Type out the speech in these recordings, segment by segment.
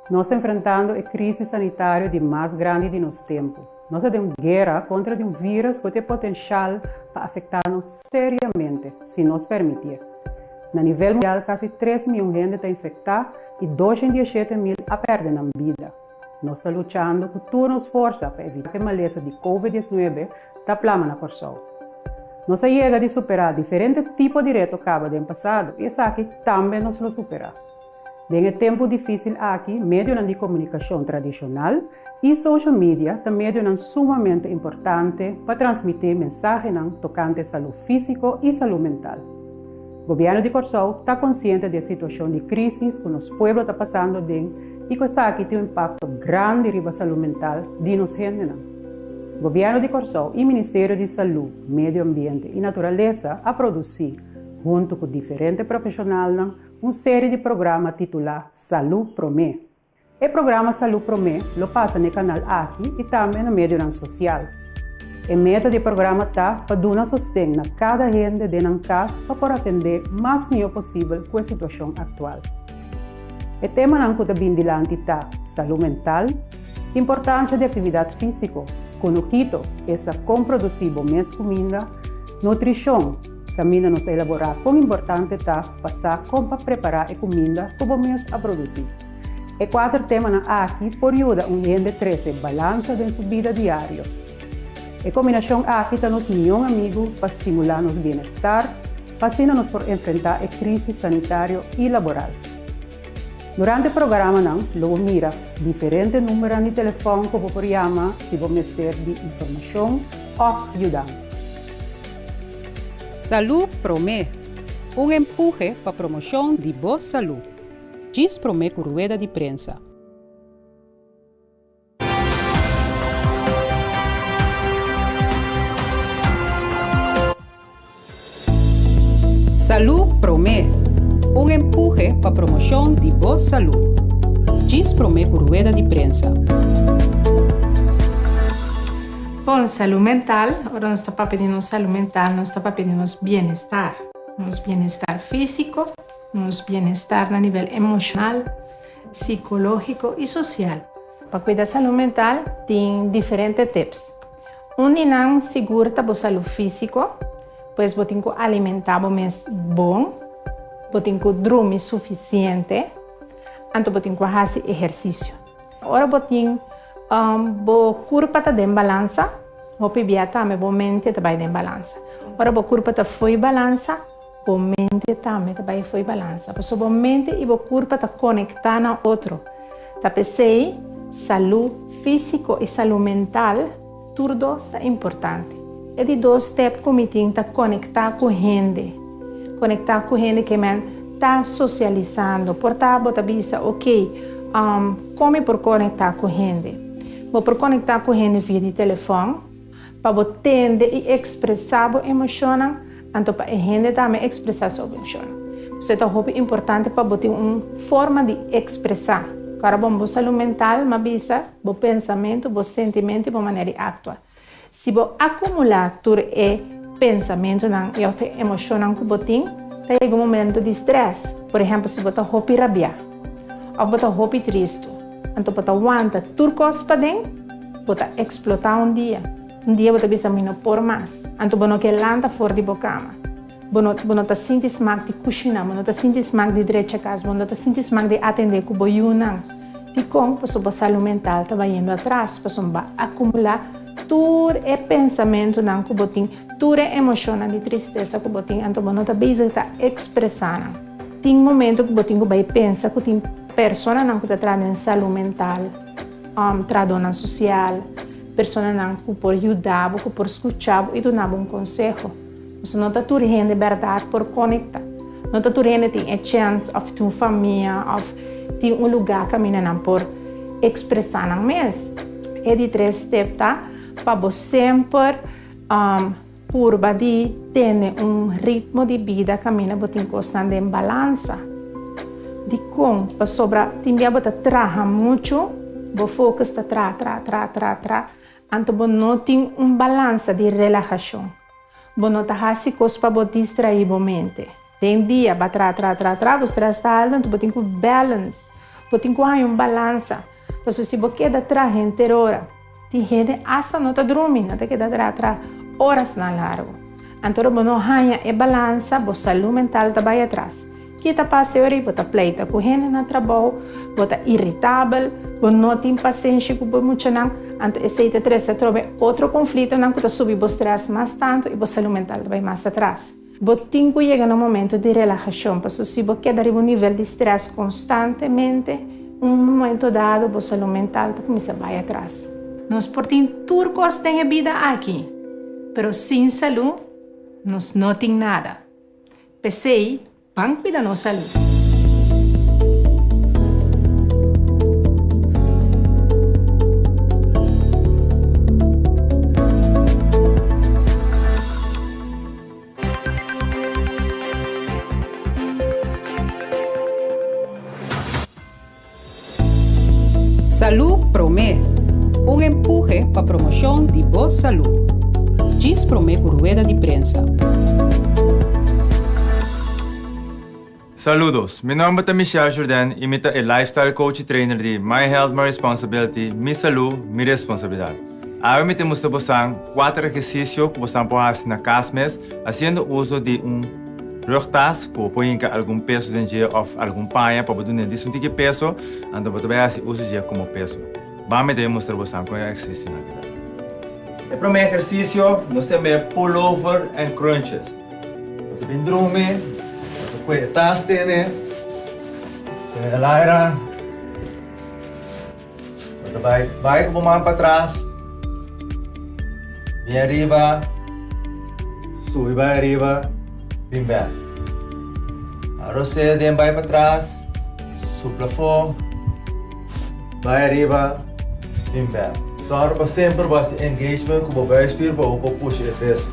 Nos ta enfrentando e krísis sanitario di mas grandi di nos tempu. Nos ta den un guera kontra di un vírus ku tin e potenshal pa afektá nos seriamente si nos permitié. Na nivel mundial kasi tres mion hende ta infektá i 217 mil a pèrdè nan bida. Nos ta luchando ku tur nos forsa pa evitá ku e malesa di Covid 19 ta plama na Kòrsou. Nos a yega di superá diferente tipo di reto kaba den pasado i esaki tambe nos lo superá. Den e tempu difísil aki, medionan di komunikashon tradishonal i social media ta medionan sumamente importante pa transmití mensahenan tokante salú físiko i salú mental. Gobièrnu di Kòrsou ta konsiente di e situashon di krísis ku nos pueblo ta pasando aden i ku esaki tin un impakto grandi riba salú mental di nos hendenan. Gobièrnu di Kòrsou i Ministerio di Salú, Medio Ambiente i Naturalesa a produsí, huntu ku diferente profeshonalnan, un serie di programa titulá Salú Promé. E programa Salú Promé lo pasa na e kanal aki i tambe na medionan sosial. E meta di e programa ta pa duna sosten na kada hende den nan kas pa por atendé mas mihó posibel ku e situashon aktual. E temanan ku ta bin dilanti ta salú mental, importansha di aktividat físiko, kunukito, esta kon produsí bo mes kuminda, nutrishon, kaminda nos a elaborá kon importante ta pa sa kon pa prepará e kuminda ku bo mes a produsí. E kuater temanan aki por yuda un hende trese balansa den su bida diario. E kombinashon aki ta nos mion amigu pa stimulá nos bienestar, pa asina nos por enfrentá e krísis sanitario i laboral. Durante e programanan lo bo mira diferente numbernan di telefòn ku bo por yama si bo mester di informashon òf yudansa. Salú Promé, un empuhe pa promoshon di bo salú. Djis promé ku rueda di prensa. Salú Promé, un empuhe pa promoshon di bo salú. Djis promé ku rueda di prensa. Bon, salú mental, ora nos ta papia di nos salú mental, nos ta papia di nos bienestar. Nos bienestar físiko, nos bienestar na nivel emoshonal, sikológiko i sosial. Pa kuida salú mental tin diferente tips. Un di nan sigur ta bo salú físiko, pues bo tin ku alimentá bo mes bon, bo tin ku drumi sufisiente, anto bo tin ku hasi ehersisio. Ora bo tin bo kurpa ta den balansa, hopi bia tambe bo mente ta bai den balansa. Ora bo kurpa ta fo'i balansa, bo mente tambe ta bai fo'i balansa. Pasobra bo mente i bo kurpa ta konektá na otro. Ta p'esei salú físiko i salú mental tur dos ta importante. E di dos step ku mi tin ta konektá ku hende. Konektá ku hende ke men ta sosialisando. Por ta bo ta bisa, ok, kon mi por konektá ku hende? Bo por konektá ku hende via di telefòn pa bo tende i ekspresá bo emoshonnan, anto pa e hende tambe ekspresá su emoshonnan. P'esei ta hopi importante pa bo tin un forma di ekspresá. Kòrda bon, bo salú mental, m'a bisa, bo pensamentu, bo sentimentu i bo manera di aktua. Si bo akumulá tur e pensamentunan i òf e emoshonnan ku bo tin, ta yega un momentu di strès. Por ehèmpel, si bo ta hopi rabiá òf bo ta hopi tristu, anto bo ta wanta tur kos paden, bo ta eksplotá un dia. Un dia bo ta bisa, Mi no por mas. Anto bo no ke lanta for di bo kama. Bo no bo no ta sinti smak di kushiná, bo no ta sinti smak di drecha kas, bo no ta sinti smak di atendé ku bo yunan. Dikon? Pasobra bo salú mental ta bayendo atras, pasobra bo a akumulá tur e pensamentunan ku bo tin, tur e emoshonnan di tristesa ku bo tin, anto bo no ta bezig ta ekspresá nan. Tin momento ku bo tin ku bai pensa ku tin personanan ku ta traha den salú mental, trahadónan sosial, personanan ku por yuda bo, ku por skucha bo i duna bo un konseho. Pasobra no ta tur hende bèrdat por konektá. No ta tur hende tin e chèns òf tin un famia òf tin un lugá kaminda nan por ekspresá nan mes. E di tres step ta pa bo semper purba di tene un ritmo di bida kaminda bo tin kosnan den balansa. Dikon? Pasobra tin bia bo ta traha muchu, bo focus ta traha, traha, traha, traha, traha, anto bo no tin un balansa di relahashon. Bo no ta hasi kos pa bo distraí bo mente. Den dia, ba tra, tra, tra, tra, bo stress ta alto, anto bo tin ku balance. Bo tin ku haña un balansa. Pasobra si bo keda traha henter ora, tin hende asta no ta drumi, nan ta keda traha traha orasnan largu. Anto ora bo no haña e balansa, bo salú mental ta bai atras. Ki ta pasa e ora ei? Bo ta pleita ku hende na trabou, bo ta iritabel, bo no tin pasenshi ku bo muchanan. Anto esei ta trese atrobe otro konflitonan ku ta subi bo strès mas tantu i bo salú mental ta bai mas atras. Bo tin ku yega na un momento di relahashon, pasobra si bo keda riba un nivel di strès konstantemente, un momento dado bo salú mental ta kuminsá bai atras. Nos por tin tur kos den e bida aki, pero sin salú nos no tin nada. P'esei, ban kuida nos salú. Salú Promé, un empuhe pa promoshon di bo salú. Djis promé ku rueda di prensa. Saludos, mi nomber ta Michelle Jourdain y mi ta e lifestyle coach y trainer di My Health My Responsibility, Mi Salú, Mi Responsabilidad. Awe mi ta mustra bosan cuater ehercicio cu bosan por haci na cas mes haciendo uso di un rugtas cu bo por hinca algun peso den dje of algun paña pa bo duna e dies un tiki peso, anto bo ta bay haci uso dje como peso. Ban mi ta bay mustra bosan con e ehercicionan aki ta. E prome ehercicio nos ta yama pullover and crunches. Bo ta bin drumi, bo ta kue e tas tene, tene e laira, bo ta bai bai ku bo man patras, bin ariba, subi bai ariba, bin bek. Arosé den bai patras, supla afó, bai ariba, bin bek. Sòru pa semper bo hasi engagement ku bo buikspier pa bo por pusha e peso.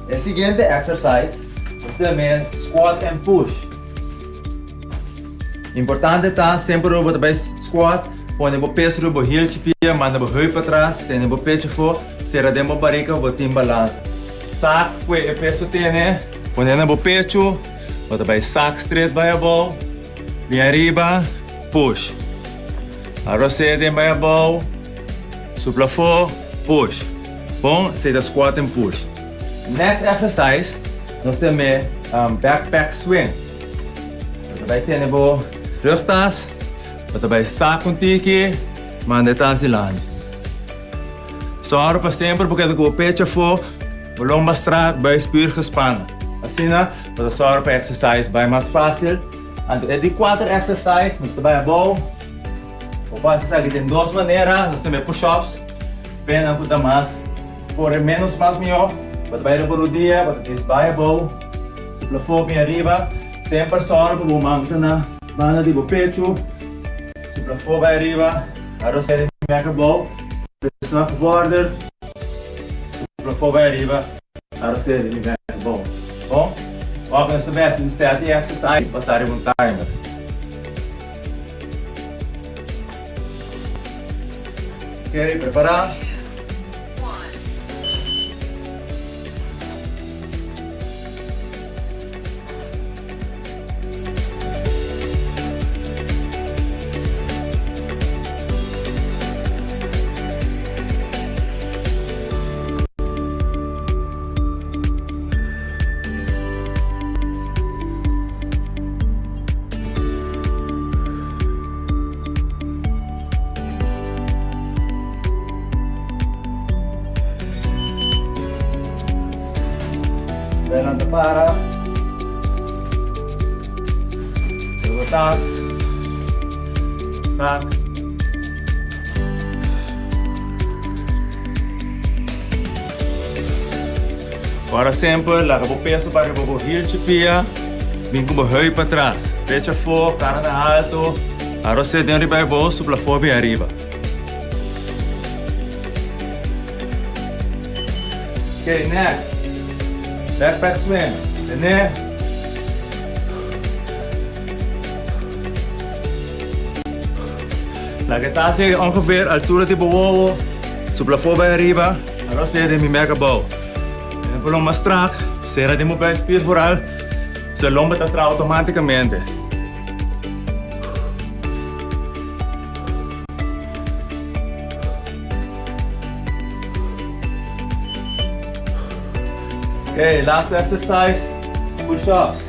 E siguiente exercise nos ta yam'é squat and push. Importante ta semper ora bo ta bai squat pone bo peso riba bo hielchi pia, manda bo heup patras, tene bo pecho afó, sera den bo barika pa bo tin balansa. Sak ku e peso tene, pone na bo pecho, bo ta bai sak straight bai abou, bin ariba, push. Arosé den bai abou, supla afó, push. Bon, esei ta squat and push. Next exercise, nos ta yam'é backpack swing. Bo ta bai tene bo rugtas, bo ta bai sak un tiki, manda e tas dilanti. Sòru pa semper bo keda ku bo pecho afó, bo lomba strak, buikspier gespannen. Asina bo ta sòru pa e exercise bai mas fásil. Anto e di kuater exercise, nos ta bai abou. Bo por hasi esaki den dos manera, nos ta yam'é push-ups. Pena ku ta mas kore menos mas mihó. Bo ta bai riba rudia, bo ta dis bai abou, supla afó bin ariba. Semper sòru ku bo man ta na banda di bo pechu. Supla afó bai ariba, arosé di bek abou. Presiona gevorder, supla afó bai ariba, arosé di bek abou. Bon, ora ku nos ta bai hasi un set di exercise, pasa riba un timer. Ok, prepará. Adelante para. Solo tas. Sak. Ora semper laga bo peso pa riba bo hieltje pia, bin ku bo heup patras. Pecho afó, kara na alto, arosé den riba e bo, supla afó bin ariba. Ok, next. Backpack swing. Tene. Laga e tas yega ongeveer altura di bo wowo, supla afó bai ariba. Arosé den mi mek abou. Tene por lomba strak, sera den bo buikspier vooral, so e lomba ta traha automaticamente. Ok, last exercise, push-ups.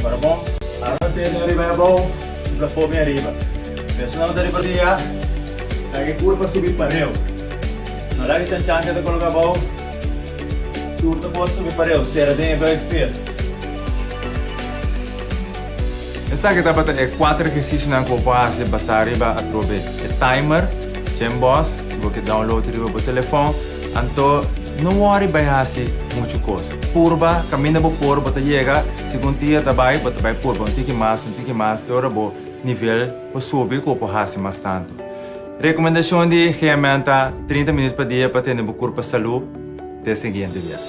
Para bon, arma sede riba e abou, supla fo bien riba. Personal ta riba dia, laga e kurpa subi pareu. No laga e chanchan keda koloka abou. Tur ta por subi pareu, sera den e buikspier. Esaki tabata e kuater ehersisionan ku bo por hasi basá riba atrobe e timer, Gymboss, si bo ke download riba bo telefòn. Anto no wòri bai hasi muchu kos. Purba kaminda bo por bo ta yega, segun dia ta bai bo ta bai purba un tiki mas, un tiki mas te ora bo nivel por subi ku bo por hasi mas tantu. Rekomendashon di GMN ta 30 minüt pa dia pa tene bo kurpa salú. Te siguiente bia.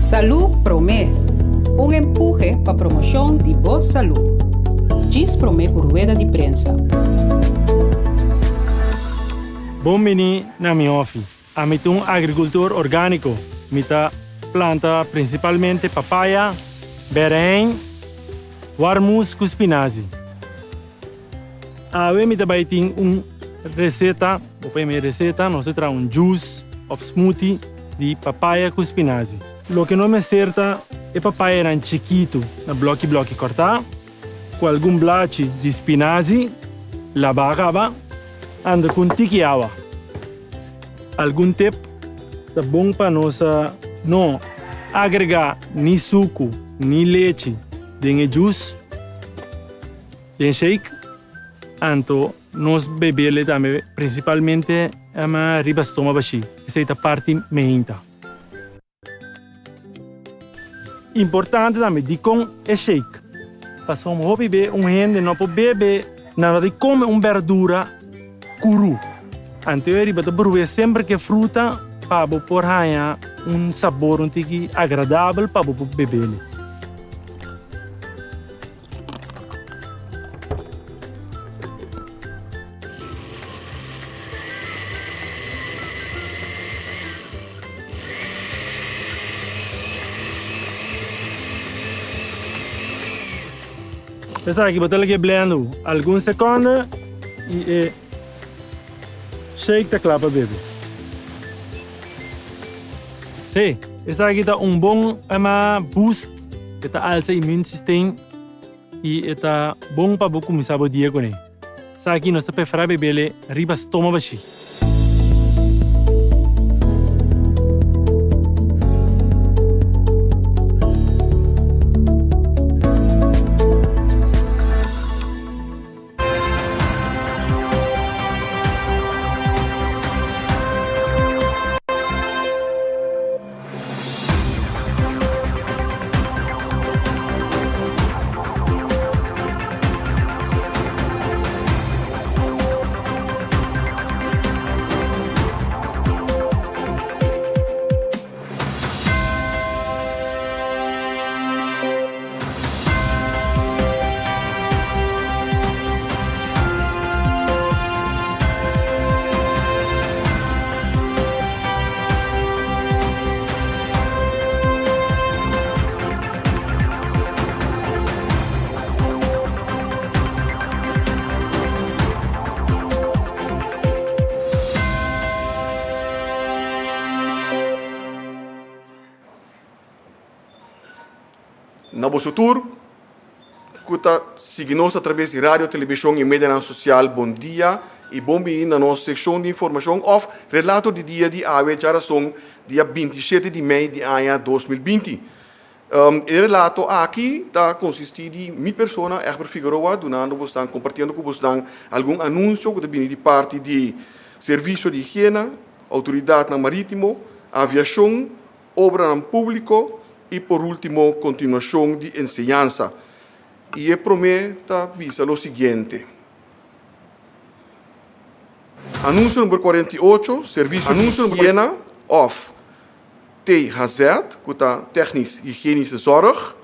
Salú Promé, un empuhe pa promoshon di bo salú. Djis promé ku rueda di prensa. Bon bini na mi hòfi. Ami ta un agrikultor orgániko. Mi ta planta prinsipalmente papaya, bèrèin, warmus ku spinazi. Awe mi ta bai tin un reseta, bo por yama e reseta, nos ta traha un juice of smoothie di papaya ku spinazi. Loke nos mester ta e papayanan chikitu na bloki bloki kòrtá, ku algun blachi di spinazi labá kaba, anda ku un tiki awa. Algun tip ta bon pa nos no agregá ni suku ni lechi den e juice. Den shake, anto nos bebele tambe principalmente ama riba stoma bashi, esey ta parti meinta. Importante tambe dikon e shake, pasobra hopi be un hende no por bebe nada di come un berdura kuru, anto e riba ta bruhe semper ke fruta pa bo por haña un sabor un tiki agradabel pa bo por bebele. Esaki bo ta lag'é blendo algun sekonde i e shake ta kla pa bebe. Sí, esaki ta un bon boost. E ta alsa immune system y e ta bon pa bo cuminsa bo dia cune. Esaki nos ta prefera bebele riba stoma bashi. Na boso tur ku ta sigui nos atrabes di radio, telebishon i medianan sosial, bon dia i bon bini na nos sekshon di informashon òf relato di dia di awe djarason dia 27 di mei di aña 2020. E relato aki ta konsistí di mi persona, Egbert Figueroa, dunando bosnan, kompartiendo ku bosnan algun anunsio ku ta bini di parti di Servisio di Higiena, Outoridatnan Marítimo, Aviashon, Obranan Públiko i por último Kontinuashon di Enseñansa. I e promé ta bisa lo siguiente. Anunsio number 48, Servisio di Higiena òf THZ, ku ta Technisch Hygiënische Zorg,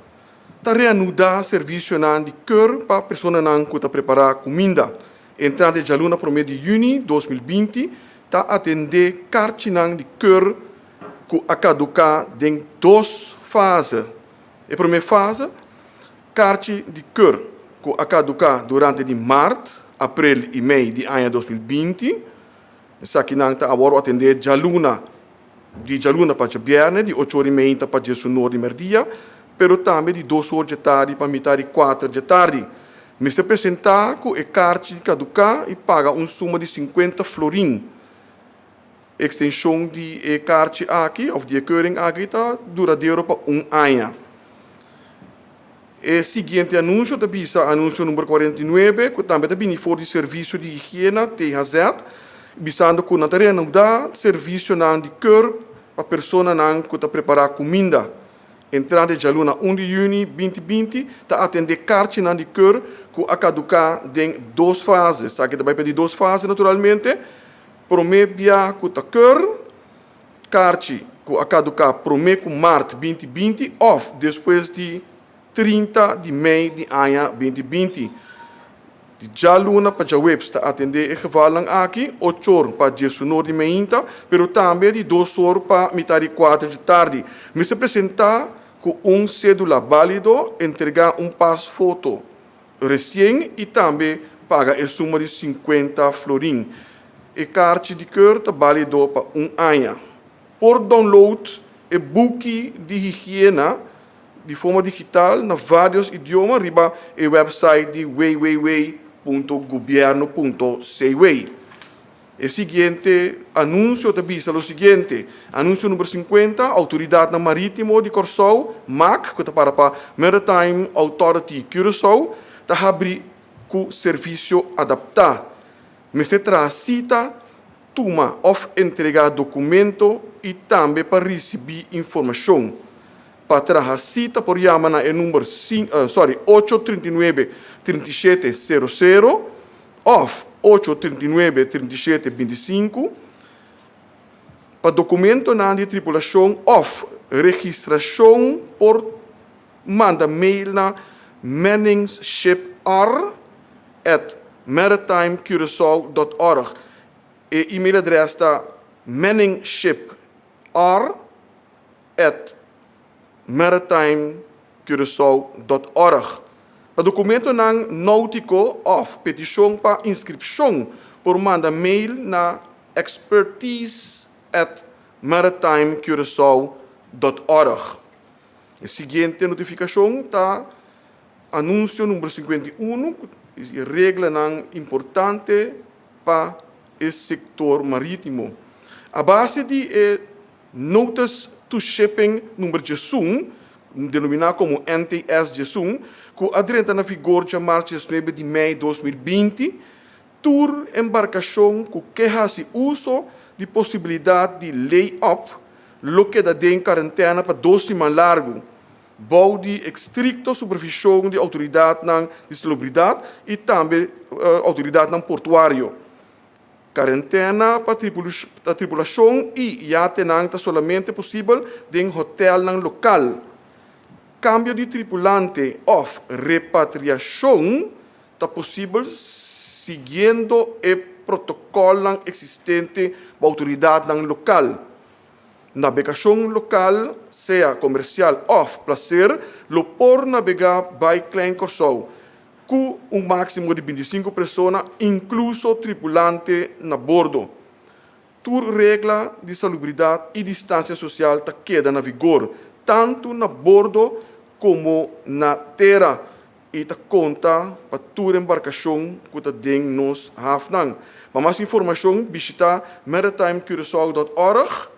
ta reanudá servisionan di keur pa personanan ku ta prepará kuminda. Entrante djaluna promé di yüni 2020 ta atendé karchinan di keur ku a kaduká den dos fase. E promé fase, karchi di keur ku a kaduká durante di mart, aprel i mei di aña 2020. Esakinan ta awor atendé djaluna, di djaluna pa djabièrnè, di ocho or i meinta pa diesunor di mèrdia, pero tambe di dos or djatardi pa mitar di kuater djatardi. Mester presentá ku e karchi kaduká i paga un suma di sinkuenta florin. Ekstenshon di e karchi aki òf di e keuring aki ta duradero pa un aña. E siguiente anunsio ta bisa, anunsio number 49, ku tambe ta bini for di Servisio di Higiena, THZ, bisando ku nan ta reanudá servisionan di keur pa personanan ku ta prepará kuminda. Entrante djaluna un di yüni binti binti ta atendé karchinan di keur ku a kaduká den dos fase. Esaki ta bai pa di dos fase naturalmente. Promé bia ku ta keur karchi ku a kaduká promé ku mart binti binti òf despues di 30 di mei di aña binti binti. Di djaluna pa djaweps ta atendé e gevalnan aki, ochor pa diesunor di meinta, pero tambe di dosor pa mitar di kuater di tardi. Mester presentá ku un sédula bálido, entregá un pasfoto resien i tambe paga e suma di 50 florin. E karchi di keur ta bálido pa un aña. Por download e buki di higiena di forma digital na vários idioma riba e website di www.gobierno.cw. E siguiente anunsio ta bisa lo siguiente, Anunsio number 50, Outoridatnan Marítimo di Kòrsou, MAC, ku ta para pa Maritime Authority Curaçao, ta habri ku servisio adaptá. Mester traha sita, tuma òf entregá dokumento i tambe pa risibí informashon. Pa traha sita por yama na e number sorry, 839 37 00 òf 839 37 25. Pa dokumentonan di tripulashon òf registrashon por manda mail na manningsshipr@maritimecuraçao.org. E email adrès ta manningsshipr@maritimecuraçao.org. Pa dokumentonan nóutiko òf petishon pa inskripshon por manda mail na expertise@maritimecuraçao.org. E siguiente notifikashon ta anunsio number 51, reglanan importante pa e sektor marítimo. A base di e Notice to Shipping number 11, denominá komo NTS 11, ku a drenta na vigor djamars 19 di mei 2020, tur embarkashon ku ke hasi uso di posibilidat di lay-up lo keda den karentena pa 2 siman largu, bou di estrikto supervishon di outoridatnan di salubridat i tambe outoridatnan portuario. Karentena pa tripulashon i yatenan ta solamente posibel den hotèlnan lokal. Kambio di tripulante òf repatriashon ta posibel siguiendo e protokòlnan eksistente pa outoridatnan lokal. Nabegashon lokal, sea komersial òf plaser, lo por nabegá bai Klein Kòrsou ku un máksimo di 25 persona, inkluso tripulante na bordo. Tur regla di salubridat i distansia sosial ta keda na vigor, tantu na bordo komo na tera, i ta konta pa tur embarkashon ku ta den nos hafnan. Pa mas informashon bishitá maritimecuraçao.org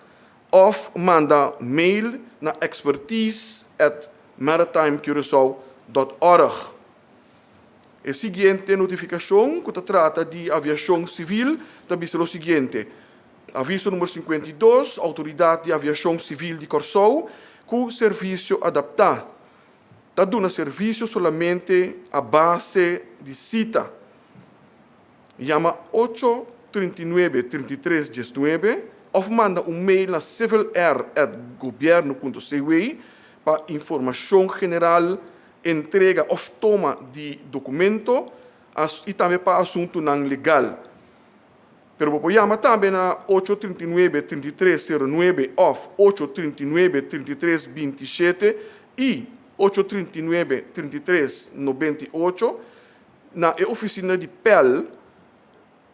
òf manda mail na expertise@maritimecuraçao.org. E siguiente notifikashon ku ta trata di aviashon sivil ta bisa lo siguiente, Aviso number 52, Outoridat di Aviashon Sivil di Kòrsou ku servisio adaptá ta duna servisio solamente a base di sita. Yama 8. 39 33 19 òf manda un mail na civilair@gobiernu.cw pa informashon general, entrega òf toma di dokumento i tambe pa asuntunan legal. Pero bo por yama tambe na ocho 39 33 09 òf ocho 39 33 27 i ocho 39 33 98 na e ofisina di Pèl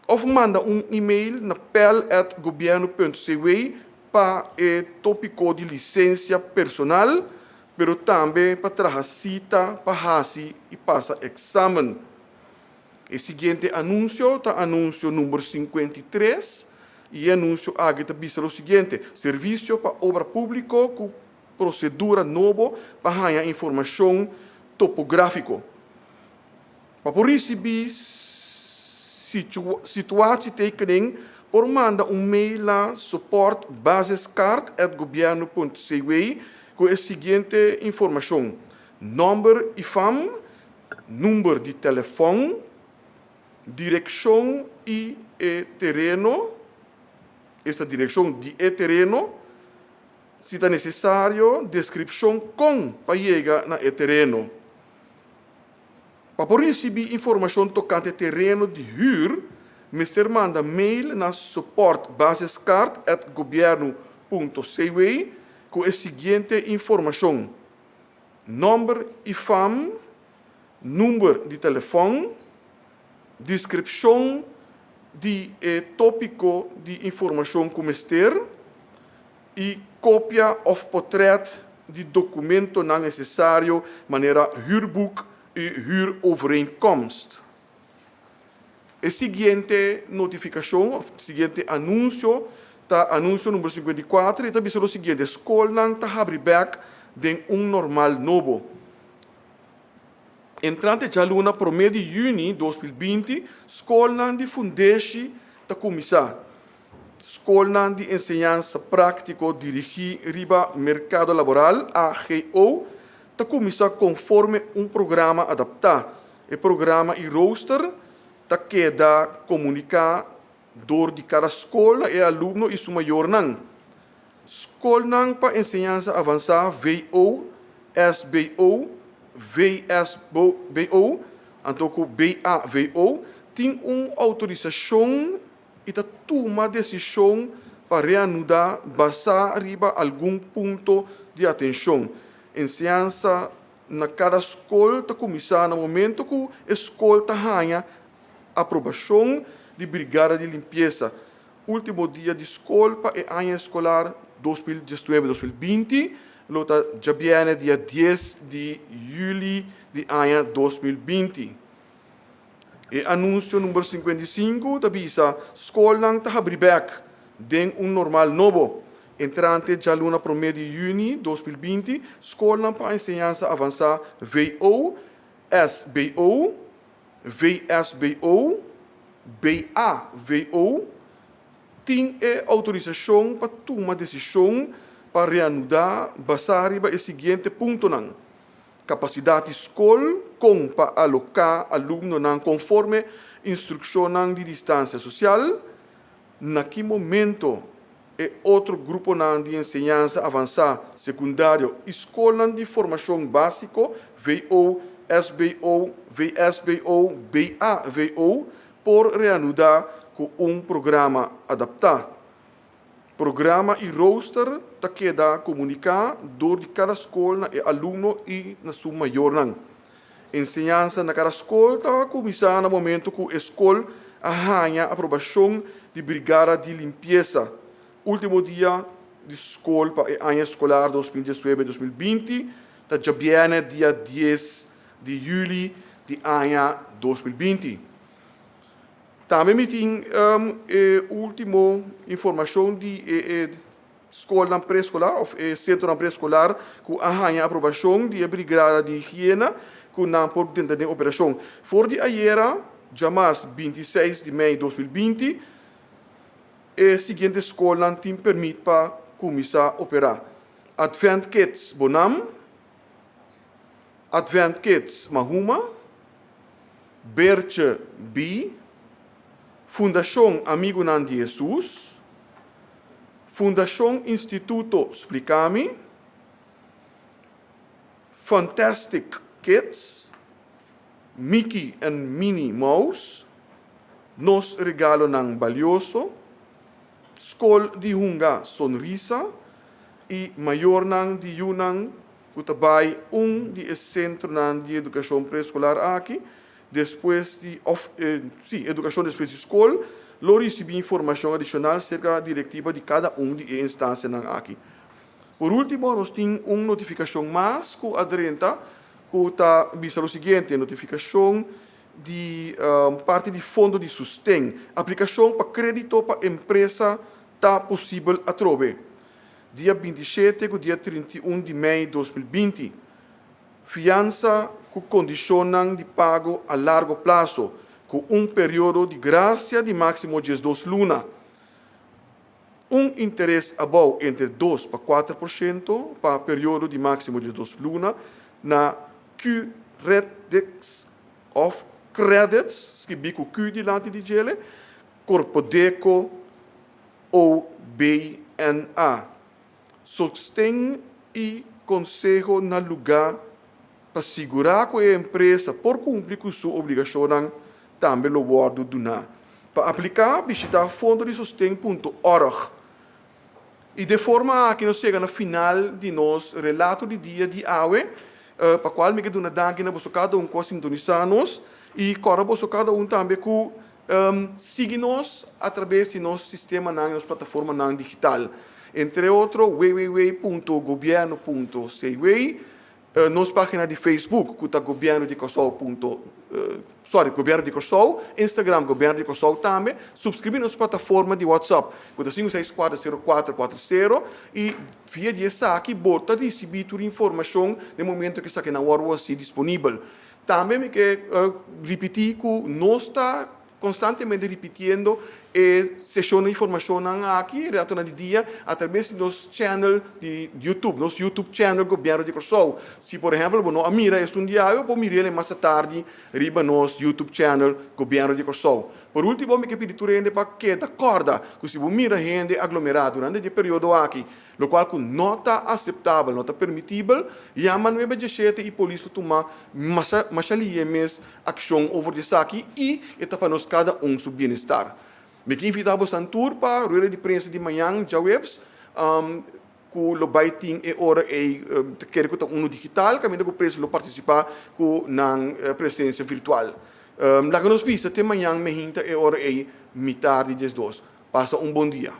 òf manda un email na pèl@gobiernu.cw pa e tópiko di lisensia personal, pero tambe pa traha sita pa hasi i pasa eksamen. E siguiente anunsio ta anunsio number 53 i e anunsio aki ta bisa lo siguiente, Servisio pa Obra Públiko ku prosedura nobo pa haña informashon topográfiko. Pa por risibí situatietekening por manda un mail na supportbasiskaart@gobiernu.cw ku e siguiente informashon, nòmber i fam, number di telefòn, direkshon i e tereno, esta direkshon di e tereno, si ta nesesario deskripshon kon pa yega na e tereno. Pa por risibí informashon tokante tereno di hür, mester manda mail na supportbasiskaart@gobiernu.cw ku e siguiente informashon, Nòmber i fam, number di telefòn, deskripshon di e tópiko di informashon ku mester i kopia òf potrèt di dokumentonan nesesario manera hürboek i hürovereenkomst. E siguiente notifikashon òf siguiente anunsio ta anunsio number 54 i ta bisa lo siguiente, Skolnan ta habri bèk den un normal nobo. Entrante djaluna promé di yüni 2020, skolnan di fundeshi ta kuminsá. Skolnan di enseñansa práktiko dirigí riba merkado laboral, AGO, ta kuminsá konforme un programa adaptá. E programa i rooster ta keda komuniká dor di kada skol na e alumno i su mayornan. Skolnan pa enseñansa avansá, VO, SBO, VSBO, anto ku BAVO, tin un outorisashon i ta tuma desishon pa reanudá basá riba algun punto di atenshon. Enseñansa na kada skol ta kuminsá na momento ku e skol ta haña aprobashon di Brigada di Limpiesa. Último dia di skol pa e aña eskolar 2019, 2020 lo ta djabièrnè dia dies di yüli di aña 2020. E anunsio number 55 ta bisa skolnan ta habri bèk den un normal nobo. Entrante djaluna promé di yüni 2020, skolnan pa enseñansa avansá VO, SBO, VSBO, BAVO, tin e outorisashon pa tuma desishon pa reanudá basá riba e siguiente puntonan, Kapasidat di skol kon pa aloká alumnonan konforme instrukshonnan di distansia sosial, na ki momento e otro gruponan di enseñansa avansá, sekundario i skolnan di formashon básiko, VO, SBO, VSBO, BAVO, por reanudá ku un programa adaptá. Programa i rooster ta keda komuniká dor di kada skol na e alumno i na su mayornan. Enseñansa na kada skol ta kuminsá na momento ku e skol a haña aprobashon di Brigada di Limpiesa. Último dia di skol pa e aña eskolar 2019, 2020 ta djabièrnè dia dies di yüli di aña 2020. Tambe mi tin e ultimo informacion di e scolnan preescolar of e centronan preescolar cu a haya aprobacion di e Brigada di Higiena cu nan por drenta den operacion. For di ayera, djamas 26 di mei 2020, e siguiente scolnan tin permit pa cuminsa opera, Advent Kids Bonam, Advent Kids Mahuma, Bertje B, Fundashon Amigunan di Hesus, Fundashon Instituto Splikami, Fantastic Kids, Mickey and Minnie Mouse, Nos Regalonan Balioso, Skol di Hunga Sonrisa i mayornan di yunan ku ta bai un di e sentronan di edukashon preeskolar aki despues di òf sí edukashon despues di skol lo risibí informashon adishonal serka direktiva di kada un di e instansianan aki. Por último nos tin un notifikashon mas ku a drenta ku ta bisa lo siguiente, Notifikashon di parti di Fondo di Susten, aplikashon pa krédito pa empresa ta posibel atrobe. Dia 27 ku dia 31 di mei 2020. Fiansa ku kondishonnan di pago a largo plaso, ku un periodo di grasia di máksimo 12 luna. Un interes abou entre 2 pa 4% pa periodo di máksimo 12 luna na Qredits òf Credits, skibí ku Q dilanti di djele, Korpodeko OBNA. Sosten i konseho na lugá pa sigurá ku e empresa por kumpli ku su obligashonnan tambe lo wòrdu duná. Pa apliká, bishitá fondodisosten.org. I de forma aki nos yega na final di nos relato di dia di awe, pa kual mi ke duna danki na boso kada un ku a sintonisá nos i kòrda boso kada un tambe ku sigui nos atrabes di nos sistemanan i nos plataformanan digital, entre otro www.gobierno.cw, nos página di Facebook ku ta Gobièrnu di Kòrsou punto sorry Gobièrnu di Kòrsou, Instagram Gobièrnu di Kòrsou tambe, supskribí nos plataforma di WhatsApp ku ta 5640440 i via di esaki bo ta risibí tur informashon den momento ku esakinan wòrdu hasi disponibel. Tambe mi ke ripití ku nos ta konstantemente ripitiendo e seshon di informashonnan aki, e relatonan di dia, atrabes di nos channel di YouTube, nos YouTube channel Gobièrnu di Kòrsou. Si por ehèmpel bo no a mira esun di awe, bo por mir'el e mas tardi riba nos YouTube channel Gobièrnu di Kòrsou. Por último mi ke pidi tur hende pa keda kòrda ku si bo mira hende aglomerá durante di e periodo aki, Lokual ku no ta aseptabel, no ta permitibel, yama nuebe diesshete i polis lo tuma masha masha lihé mes akshon over di esaki i e ta pa nos kada un su bienestar. Mi ke invitá bosan tur pa rueda di prensa di mañan djaweps ku lo bai tin e ora ei ta kere ku ta unu digital kaminda ku prensa lo partisipá ku nan presensia virtual. Laga nos bisa te mañan mehinta e ora ei mitar di 12. Pasa un bon dia.